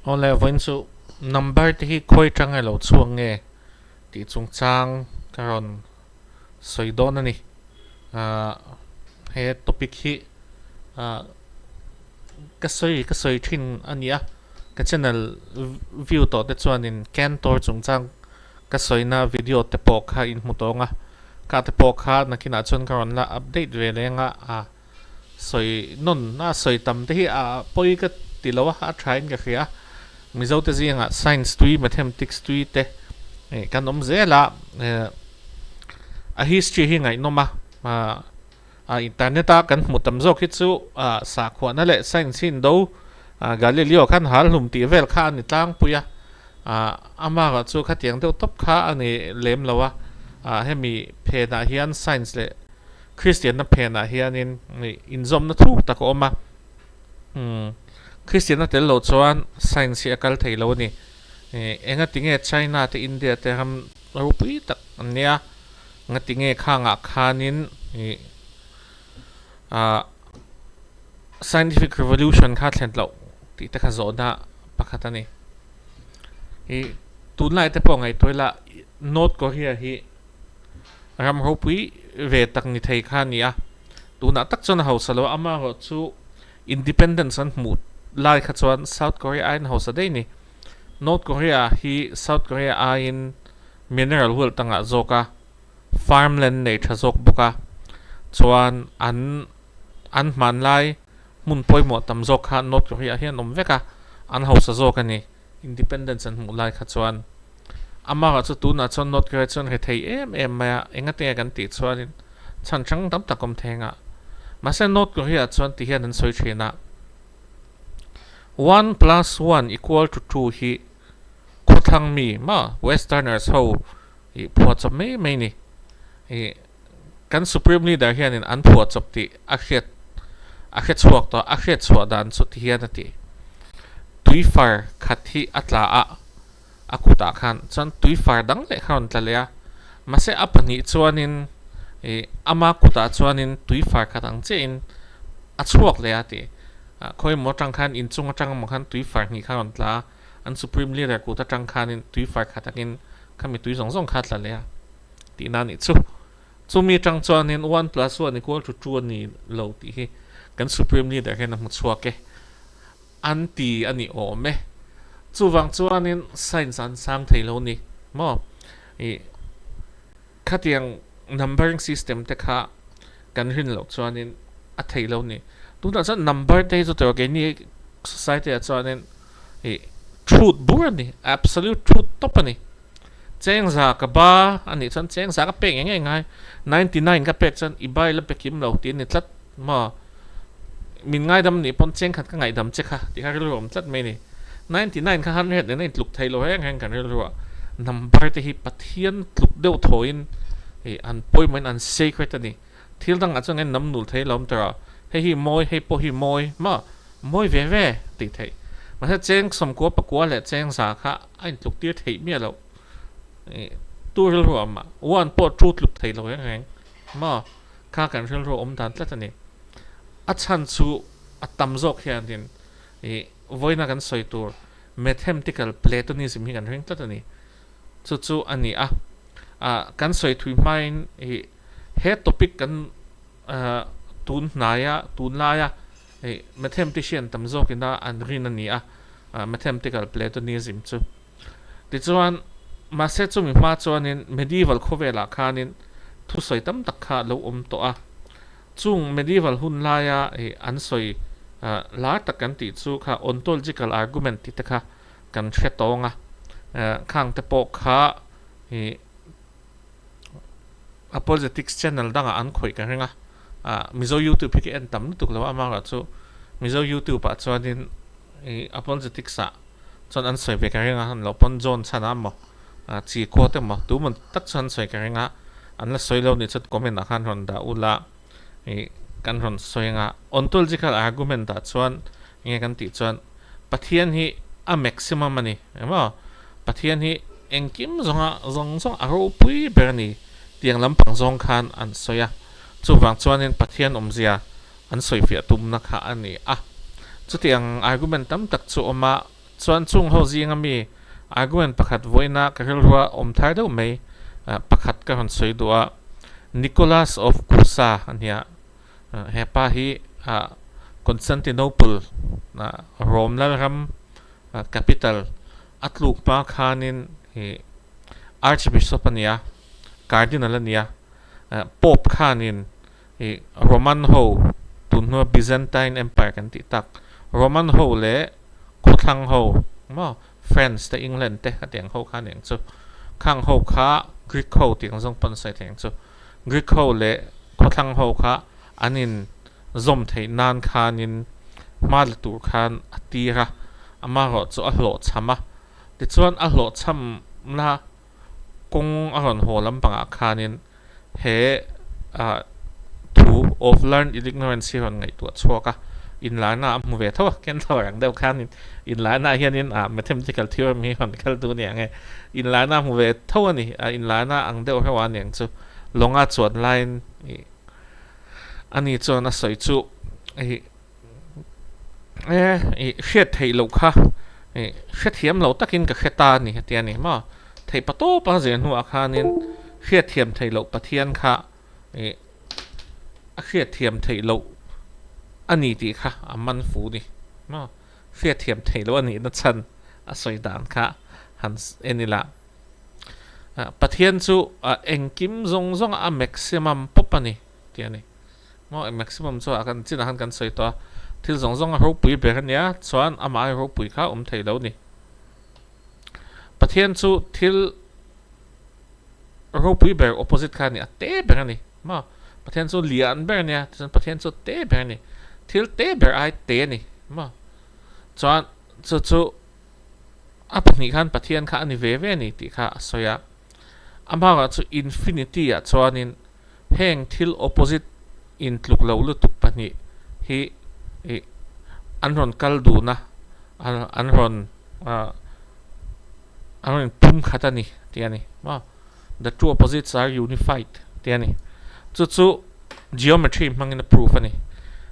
Awle vawiin chu number te hi khawi tang ilo chhuak nge tih chungchang ka rawn sawi dawn a ni. Ahh he topic hi ahh ka sawi ka sawi thin a ni a, ka channel view tawh te chuanin Cantor chungchang ka sawina video te pawh kha in hmu tawng a, kha te pawh kha nakinah chuan ka rawn la update ve leng a ah. Sawi nawn a sawi tam te hi a pawi ka ti lo a, a tha in ka hria a. Mizo te zingah science tui, mathematics tui te kan awm zel a, a history hi ngaihnawm a, a internet a kan hmuh tam zawk hi chu sakhuana leh science hi indo Galileo khan hal hlum tih vel kha a ni tlangpui a, amah chu khatiang deuh tawp kha a ni lem lo a, hemi phenah hian science leh Kristianna phenah hianin inzawmna thuk tak a awm a, Kristianna tel loh chuan science hi a kal thei lo a ni. Engati nge China te India te ram ropui tak an nia, ngati nge khangah khanin scientific revolution kha thlen loh tih te kha zawhna pakhat a ni. Tunlai te pawh ngaihtuah ila North Korea hi Ram ropui ve tak ni thei kha a ni a, tunah tak chuan a hausa lo a, amaherawh chu independence an hmuh lai kha chuan South Korea aiin a hausa daih a ni. North Korea hi South Korea aiin mineral wealth a ngah zawk a, farmland nei tha zawk bawk a, chuan an an hmanlai hmun pawimawh tam zawk kha North Korea hian awm vek a, an hausa zawk a ni. Independence an hmuh lai kha chuan amah chu tunah chuan North Korea chuan ri thei em em mai a, engatinge kan tih chuanin chhan hrang tam tak awm thei anga. Mahse North Korea chuan ti hian an sawi thin a, One plus one equal to two hi khawthlang mi maw Westerners ho ih phuahchawp mai mai ni. Ih kan Supreme Leader hianin an phuahchawp tih a hriat a hre chhuak tawh a hriat chhuah dan chu ti hian a ti. Tuifar khat hi a tla a, a kutah khan chuan tuifar dang leh kha a rawn tla leh a, mahse a pahnih chuanin ih ama kutah chuanin tuifar khat ang chiahin a chhuak leh a ti. Khawi emaw atang khan inchung atang emaw khan tuifar hnih kha a rawn tla a, an Supreme Leader kut atang khanin tuifar khat angin khami tui zawng zawng kha a tla leh a. Tihna a nih chu. Chumi atang chuanin one plus one equal to two a ni lo tih hi kan Supreme Leader hian a hmu chhuak e. An ti a ni awm e. Chuvang chuanin science an sang thei lo ni maw? Ih khatiang numbering system te kha kan rin loh chuanin a thei lo ni. Tunah chuan number te hi chu tawh keini society ah chuanin ih truth bur a ni, absolute truth tawp a ni. Chengza ka ba a nih chuan chengza ka pek eng eng ngai, 99 ka pek chuan i bai la pe kim lo tih a ni tlat maw? Min ngaidam nih pawn chengkhat ka ngaihdam che kha tih kha rilru a awm tlat mai a ni. 99 kha 100 nen a intluk thei lo reng reng kan rilru a, number te hi Pathian tluk deuh thawiin ih an pawimawhin an sacred a ni. Thil dangah chuan kan innam nul thei lo awm tawh a, hei hi mawi, hei pawh hi mawi maw? Mawi ve ve tih theih. Mahse cheng sawmkua pakua leh cheng za kha a intluk tir theih miah loh. Ih tu rilru a mah one pawh two tluk thei lo reng reng maw? Kha kan rilru a awm dan tlat a ni. A chhan chu a tam zawk hianin ih vawiina kan sawi tur mathematical platonism hi kan ring tlat a ni. Chu chu a ni a. Ah kan sawi thui hmain ih he topic kan ah tun hnaia tunlaia Hei mathematician tam zawkina an rin a ni a, mathematical Platonism chu. Tichuan, mahse chumi hma chuanin medieval khawvelah khanin thusawi tam tak kha a lo awm tawh a. Chung medieval hun laia an sawi lar tak kan tih chu kha ontological argument tih te kha kan hre tawng a. Khang te pawh kha Apologetics channel dangah an khawih ka ring a, ah Mizo YouTube hi ka en tam lutuk lo a, amaherawh chu Mizo YouTube ah chuanin ih Apologetics ah chuan an sawi ve ka ring a, an lo pawn John chhan a maw ah chi khua te maw tu maw tak chuan an sawi ka ring a, an la sawi lo nih chuan comment ah khan rawn dah ula ih kan rawn sawi anga ontological argument ah chuan enge kan tih chuan Pathian hi a maximum a ni emaw Pathian hi engkim zawnga zawng zawng a ropui ber a ni tiang lampang zawng khan an sawi a, chuvang chuanin Pathian awmzia an sawifiah tumna kha a ni a. Chutiang argument tam tak chu awm a, Chuan chung ho zinga mi argument pakhat vawiina ka rilrua awm thar deuh mai pakhat ka rawn sawi duh a, Nicholas of Cusa a nia. He pa hi Constantinople, Rome lalram capital a tluk hma khanin Archbishop a nia, Cardinal a nia. Pope khanin I Roman ho, tun hnua Byzantine Empire kan tih tak, Roman ho leh khawthlang ho maw, France te England te a tiang ho kha aniang chu, khang ho kha Greek ho tih ang zawng pawn sawi thei ang chu, Greek ho leh khawthlang ho kha an in zawm theih nan khanin hma la tur khan a tir a, amaherawh chu a hlawhchham a, tichuan a hlawhchhamna kawng a rawn haw lampangah khanin He thu of learned ignorance hi rawn ngaihtuah chhuak a, inlarna a hmu ve tho a, Ken Tower ang deuh khanin inlarna hianin mathematical theorem hi rawn kal duh aniang e, inlarna a hmu ve tho a ni, inlarna ang deuh reuh a aniang chu lawnga chuan laiin ani chuan a sawi chu i hriat theih loh kha hrethiam lo takin ka hre ta a ni a ti a ni maw. Theih pa tawp a zir hnuah khanin hriatthiam theih loh Pathian kha ih a hriatthiam theih loh a ni tih kha a man fu ni maw. Hriatthiam theih loh a nihna chhan a sawi dan kha han en ila. Pathian chu engkim zawng zawng a maximum pawp a ni tih a ni. Maw maximum chu a kan chinah khan kan sawi tawh a, thil zawng zawng a ropui ber a nia chuan amah ai ropui kha awm thei lo ni. Pathian chu thil ropui ber opposite kha a ni, a te ber a ni maw? Pathian chu lian ber a nia, tichuan Pathian chu te ber a ni, thil te ber ai te a ni maw? Chuan chu chu a pahnih khan Pathian kha a ni ve ve a ni tih kha a sawi a, amah chu infinity ah chuanin Heng thil opposite intluk loh lutuk pahnih hi ih an rawn kal dun a, an rawn ah an rawn pum khat a ni tih a ni maw? The two opposites are unified tih a ni. Chu chu geometry hmangin a proof a ni.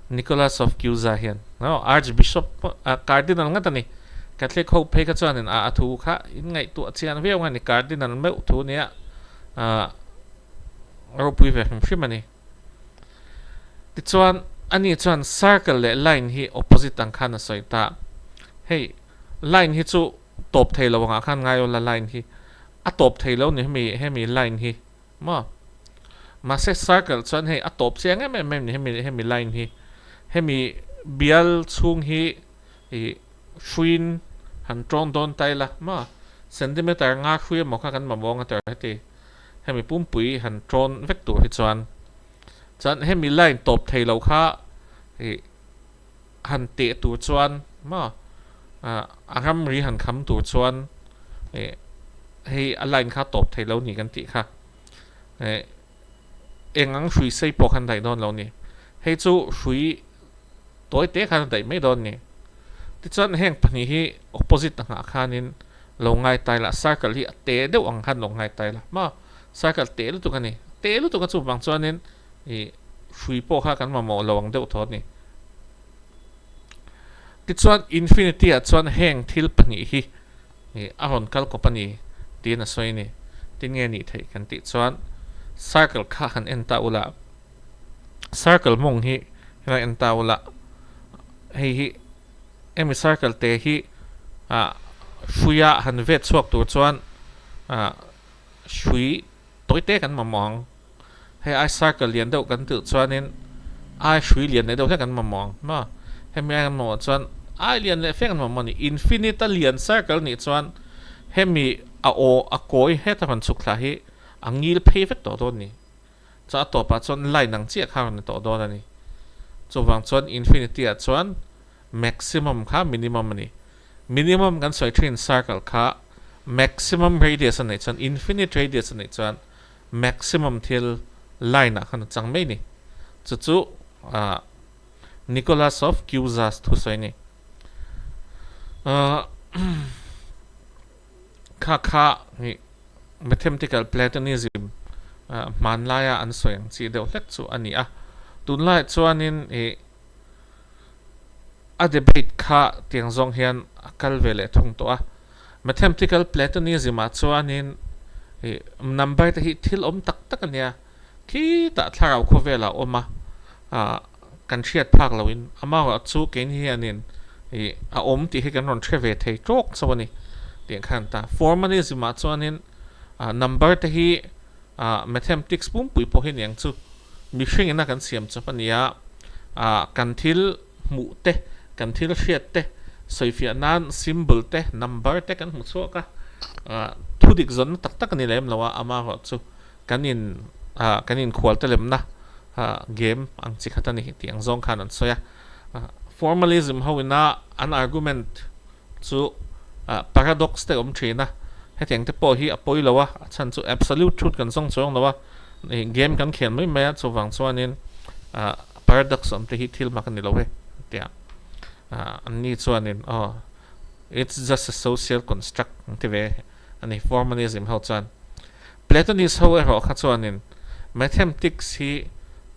Nicholas of Cusa hian maw archbishop ah cardinal ngat a ni. Catholic ho phei kha chuanin a thu kha in ngaihtuah chian viau ang a ni cardinal meuh thu nia ah. ropui ve hrim hrim a ni. Tichuan, ani chuan circle leh line hi opposite ang khan a sawi ta. Hei, line hi chu tawp thei lo angah khan ngai aw la line hi a tawp thei lo ni hemi hemi line hi maw. Mahse circle chuan hei a tawp chiang em em em ni hemi hemi line hi. Hemi bial chhung hi ih hruiin han tawn dawn ta ila maw. Centimeter nga hrui emaw kha kan mamawh ang a tir heti. Hemi pumpui han tawn vek tur hi chuan chuan hemi line tawp thei lo kha ih han teh tur chuan maw ah a ramri han kham tur chuan ih hei a line kha tawp thei lo ni kan tih kha ih eng ang hrui sei pawh khan daih dawn lo ni hei chu hrui tawi te khan a daih mai dawn ni tichuan heng pahnih hi opposite a nghah khanin Lo ngai tai la, circle hi a te deuh ang khan lo ngai tai la maw? Circle te lutuk a ni. Te lutuk a chuvang chuanin ih hrui pawh kha kan mamawh lo ang deuh thaw a ni. Tichuan infinity ah chuan heng thil pahnih hi ih a rawn kal kawp a ni tiin a sawi a ni. Tin nge nih theih kan tih chuan circle kha han en ta ula, circle mawng hi han en ta ula, hei hi Hemi circle te hi ah hruia han vet chhuak tur chuan ah hrui tawi te kan mamawh ang. Hei ai circle lian deuh kan tih chuanin ai hrui lian leh deuh hlek kan mamawh ang maw. Hemi ai kan mamawh chuan ai lian leh fe kan mamawh a ni. Infinite a lian circle nih chuan hemi a aw a kawi heta rawn chhuk thla hi a ngil phei vek tawh dawn a ni. Chuan a tawpah chuan line ang chiah kha a rawn ni tawh dawn a ni. Chuvang chuan infinity ah chuan maximum kha minimum a ni. Minimum kan sawi thin circle kha maximum radius a neih chuan infinite radius a neih chuan maximum thil line ah khan a chang mai a ni. Chu chu ah Nicholas of Cusa thusawi a ni. Ah Kha kha hi Mathematical Platonism hmanlaia an sawi ang chi deuh hlek chu a ni a. Tunlaiah chuanin ih a debate kha tiang zawng hian a kal ve leh thung tawh a. Mathematical Platonism ah chuanin ih number te hi thil awm tak tak a nia, khitah thlarau khawvelah a awm a, ah kan hriat phak loin amaherawh chu keini hianin ih a awm tih hi kan rawn hre ve thei tawk chauh a ni tih khan ta. Formalism ah chuanin ah number te hi ah mathematics pumpui pawh hi niang chu mihring ina kan siam chawp a nia, ah kan thil hmuh te, kan thil hriat te, sawifiah nan symbol te, number te kan hmu chhuak a, thu dik zawnna tak tak a ni lem lo a, amaherawh chu kan in kan inkhual te lemna game ang chi khat a ni tih ang zawng khan an sawi a. Formalism ho ina an argument chu paradox te awm thin a, hetiang te pawh hi a pawi lo a, a chhan chu absolute truth kan zawng chuang lo a, game kan khel mai mai a, chuvang chuanin paradox awm te hi thil mak a ni lo e tia anni chuanin aw it's just a social construct an ti ve a ni formalism ho chuan. Platonist ho erawh kha chuanin mathematics hi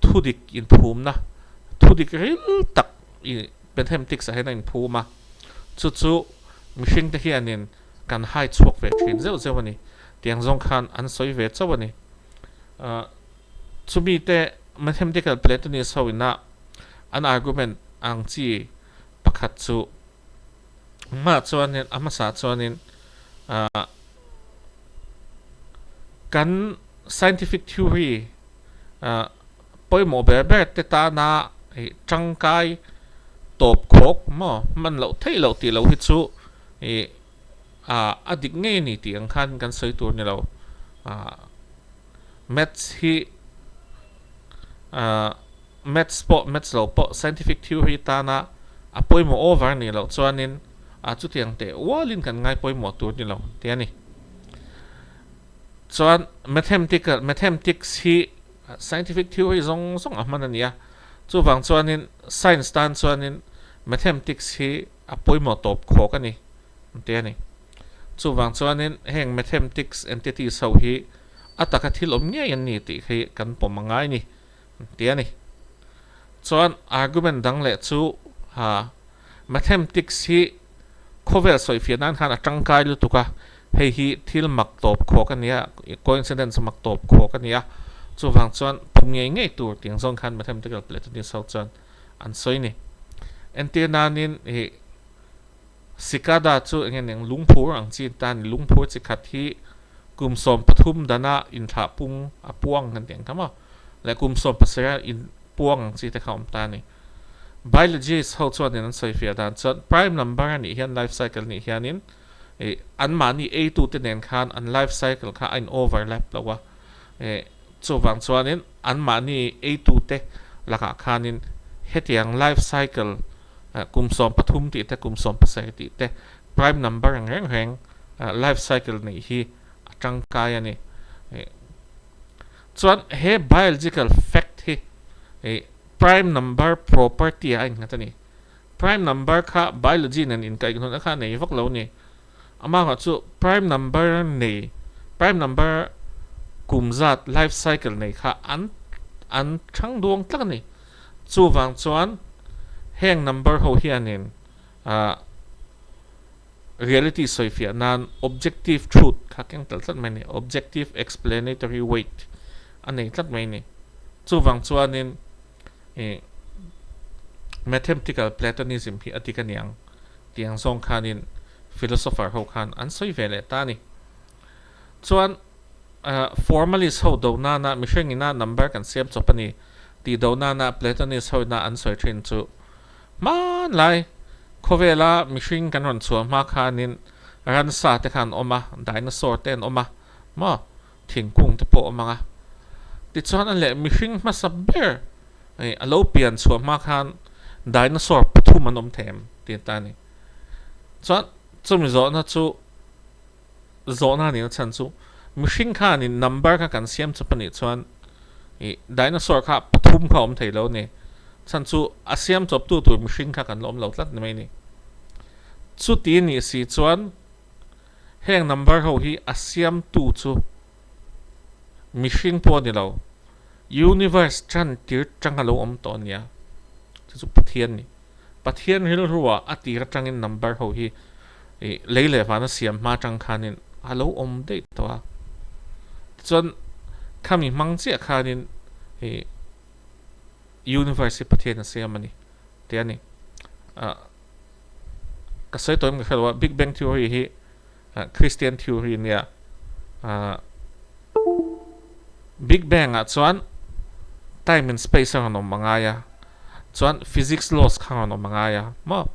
thudik inphumna thudik ril tak i mathematics ah hian a inphum a, chu chu mihring te hianin kan hai chhuak ve thin zeuh zeuh a ni tiang zawng khan an sawi ve chauh a ni. Chumi te mathematical Platonist ho ina an argument ang chi pakhat chu hmaah chuanin a hmasa chuanin kan scientific theory pawimawh ber ber te tana ih tangkai tawp khawk maw hman loh theih loh tih loh hi chu ih ah a dik ngei a ni tih ang khan kan sawi tur a ni lo ah maths hi ah maths pawh maths lo pawh scientific theory tana a pawimawh over a nih loh chuanin ah chutiang teh ualin kan ngai pawimawh tur a ni lo tih a ni. Chuan mathematical mathematics hi scientific theory zawng zawng a hman a ni a, chuvang chuanin science tan chuanin mathematics hi a pawimawh tawp khawk a ni an ti a ni. Chuvang chuanin heng mathematics entities ho hi a taka thil awm ngei an ni tih hi kan pawm a ngai a ni an ti a ni. Chuan argument dang leh chu ha mathematics hi Khawvel sawifiah nan khan a tangkai lutuk a, hei hi thil mak tawp khawk a nia, coincidence mak tawp khawk a nia, chuvang chuan pum ngei ngei tur tiang zawng khan mathematical Platonist ho chuan an sawi ni. Entir nanin ih cicada chu eng nge niang lungphur ang chi ta ni, lungphur chi khat hi kum 13 dana inthlah pung a puang kan tih ang kha maw, leh kum 17 a in puang ang chi te kha a awm ta ni. Biologist ho chuanin an sawifiah dan chuan prime number a nih hian life cycle nih hianin ih anmahni eitute nen khan an life cycle kha a in overlap lo a, ih chuvang chuanin anmahni eitute lakah khanin hetiang life cycle kum 13 tih te kum 17 tih te prime number ang reng reng life cycle neih hi a tangkai a ni. Ih chuan he biological fact hi ih Prime number property ah a innghat a ni. Prime number kha biology nen inkaihhnawhna kha a nei vak lo a ni. Amah chu prime number nei, prime number kum zat, life cycle nei kha an an thang duang tlak a ni. Chuvang chuan heng number ho hianin ah reality sawifiah nan objective truth kha keng tel tlat mai a ni, objective explanatory weight a nei tlat mai a ni. Chuvang chuanin ih mathematical Platonism hi a dik a niang tih ang zawng khanin philosopher ho khan an sawi ve leh ta a ni. Chuan formalist ho do nana mihring ina number kan siam chawp a ni tih do nana Platonist ho ina an sawi thin chu Hmanlai khawvela mihring kan rawn chhuah hma khanin ransa te kha an awm a, dinosaur te an awm a, maw thingkung te pawh a awm ang a. Tichuan a leh mihring hmasa ber a lo pian chhuah hma khan dinosaur pathum an awm thei em tih ta a ni. Chuan chumi zawhna chu zawhna a nihna chhan chu mihring khanin number kha kan siam chawp a nih chuan ih dinosaur kha pathum kha awm thei lo a ni. Chhan chu a siam chawp tu tur mihring kha kan la awm lo tlat ni mai a ni. Chuti nih si chuan heng number ho hi a siam tu chu mihring pawh a ni lo, universe tan tir tang a lo awm tawh a nia. Chu chu Pathian ni. Pathian rilruah a tir atangin number ho hi. I lei leh vana siam hma atang khanin a lo awm daih tawh a. Tichuan khami hmang chiah khanin i universe hi Pathian a siam a ni tih a ni. Ah ka sawi tawh em ka hre lo a, Big Bang Theory hi Christian theory a nia. Ah Big Bang ah chuan time and space a rawn awm a ngai a, chuan physics laws kha rawn awm a ngai a maw,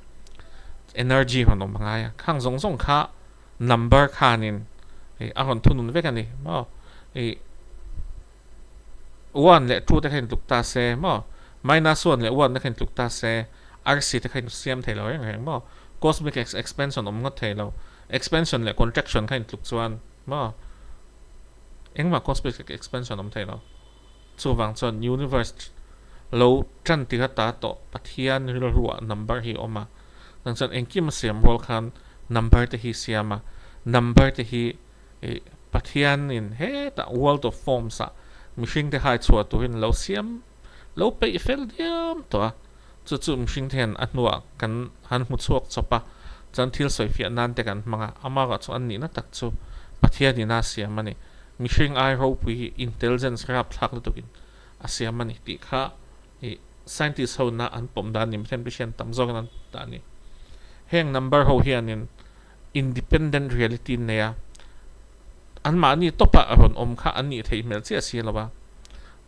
energy rawn awm a ngai a, khang zawng zawng kha number khanin ih a rawn thunun vek a ni maw, ih one leh two te kha intluk ta se maw, minus one leh one te kha intluk ta se arsi te kha insiam thei lo reng reng maw, cosmic expansion awm ngawt thei lo, expansion leh contraction kha intluk chuan maw. Engmah cosmic expansion awm thei lo. Chuvang chuan universe lo tan tir ata tawh Pathian rilruah number hi a awm a. Nang chuan engkim a siam rual khan number te hi siam a, number te hi ih Pathianin hetah world of forms ah mihring te hai chhuah turin lo siam lo peih fel diam tawh a. Chu chu mihring te hian a hnuah kan han hmu chhuak chawp a, chuan thil sawifiah nan te kan hmang a, amah chu an nihna tak chu Pathian in a siam a ni. Mihring ai ropui hi intelligence rapthlak lutukin a siam a ni tih kha ih scientist ho na an pawm dan ni, mathematician tam zawkin an pawm dan a ni. Heng number ho hianin independent reality an nei a, anmahni tawpah rawn awm kha an nih theih hmel chiah si lo a,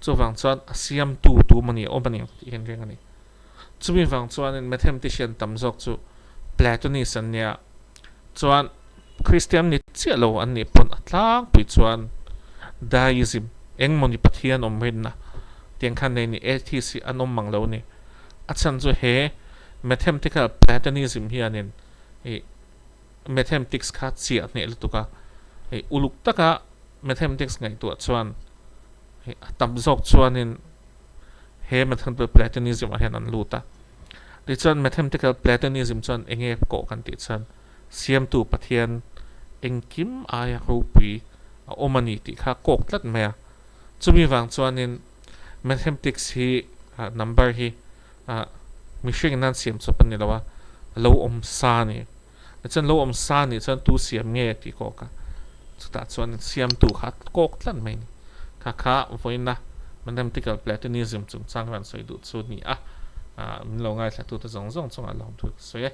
chuvang chuan a siamtu tu maw ni a awm a ni tih hian reng a ni. Chumi vang chuanin mathematician tam zawk chu Platonist an nia, chuan Christian ni chiah lo an nih pawn a tlangpui chuan Deism, engmawni Pathian awm rinna tiang khan nei ni, atheist hi an awm mang lo a ni. A chhan chu he mathematical Platonism hianin ih mathematics kha chiah hneh lutuk a, hei uluk taka mathematics ngaihtuah chuan hei a tam zawk chuanin he mathematical platonism ah hian an lut a. Tichuan mathematical platonism chuan eng nge kawh kan tih chuan siamtu Pathian engkim aia ropui a awm a ni tih kha kawk tlat mai a. Chumi vang chuanin mathematics hi number hi Mihring nan siam chawp a ni lo a, a lo awm sa a ni. Tichuan lo awm sa nih chuan tu siam nge tih kawk a, chutah chuan siamtu kha a kawk tlat mai a ni. Kha kha vawiina Mathematical Platonism chungchang rawn sawi duh chu a ni a, min lo ngaithlatute zawng zawng chungah lawmthu ka sawi e.